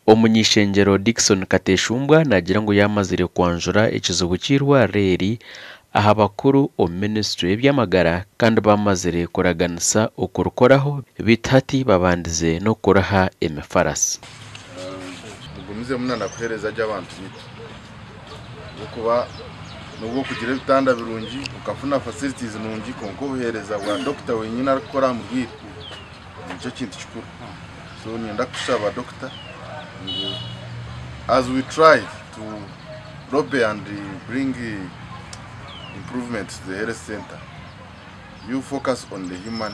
Omuny'ishengyero Dickson Kateshumbwa naagira ngu yaamazire kwanjura ekizibu ky'eirwariro eri aha bakuru omu minisiture y'eby'amagara kandi bamazire kuraganisa okurikoraho beitu hati babandize n'okuriha emifarasi. Tugumizemu na kuheereza gye abantu baitu ahabw'okuba nobu okugira ebitanda birungi okafuna facilities nungi kwonka obuheereza bwa dokita wenyini arikukora aha murwaire nikyo kintu kikuru. So niinyenda kukushaba dokita ngu as we try to lobby and bring improvement to the health center, you focus on the human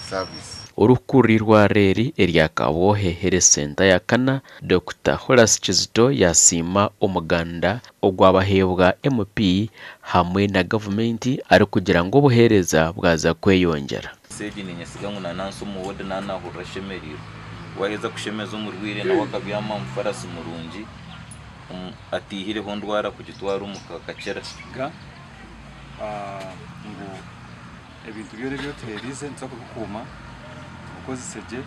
service. Orikukurira eirwariro eri erya Kabwohe Health Centre ya kana, Dokita Horace Kizito yasiima omuganda ogwabaheebwa MP hamwe na gavumenti arikugira ngu obuheereza bwaza kweyongyera. Egi ninyesiga ngu nanansi omu ward nanahurira ashemereirwe. Waheza kushemeza omurwaire nawe akabyama aha mufarasi murungi ataihireho ndwara kugitwara omuka akakira. Ga ngu ebintu byona ebi otuheereize nituza kubikuuma, tubikozese gye.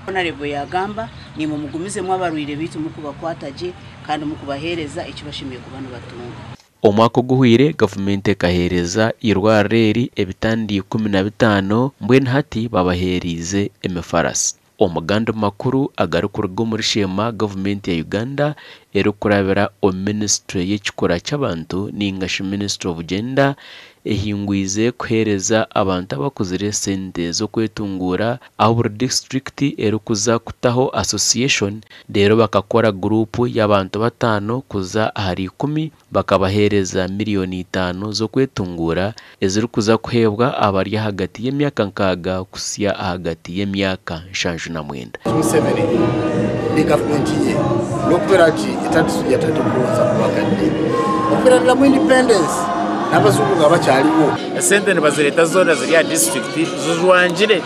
Honourable yagamba, naimwe mugumizemu abarwaire baitu mukubakwata gye kandi mukubaheereza eki bashemereire kuba nibatunga. Omwaka oguhweire, gavumenti ekaheereza eirwariro eri ebitanda 15 mbwenu hati babaheereize emifarasi. Omu gandi makuru agarikuruga omuri Sheema, gavumenti ya Uganda erikurabira omu minisiture y'ekikura ky'abantu ningashi Ministry of Gender ehingwize kuheereza abantu abakuzire esente z'okwetunguura ahu buri disiturikiti erikuza kutaho association reero bakakora guruupu y'abantu bataano kuza ahari 10 bakabaheereza miriyoni 5 z'okwetunguura ezirikuza kuheebwa abari ahagati y'emyaka 60 kuhitsya ahagati y'emyaka 79. Museveni ne gavumenti ye n'okubeera nti etatusuubira kuronza ku bakadde okubeera mu independence n'abazungu nga bakyaliwo. Esente nibazireeta zoona ziri aha disiturikiti zijwangire,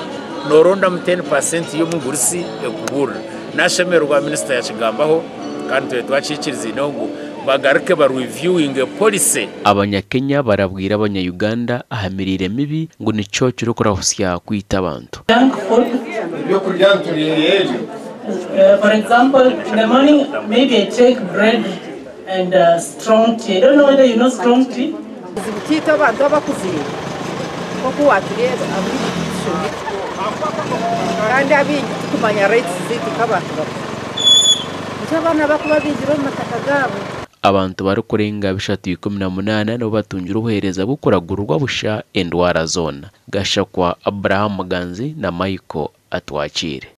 noorondamu 10% y'omugurusi ekubuurira. Nashemererwa minisita yakigambaho kandi tube twakiikiriziineho ngu bagaruke ba reviewing policy. Abanyakenya barabwire abanya-Uganda aha miriire mibi ngu nikyo kirikurahutsya kwita abantu. Junk food. Ebyokurya nturiire ebyo. For example, in the morning, maybe I take bread and strong tea. I don't know whether you know strong tea. Kizibu kiitu abantu abakuzire nk'oku watureeba abingi titushomire kandi abingi titumanya rights zaitu nk'abantu bakuru. Nikyo abaana bakuba baingire omu mataka gaabo. Abantu barikurenga 318 nibo batungire obuheereza bw'okuragurirwa busha endwara zoona. Gashakwa Abraham Muganzi na Michael Atwakiire.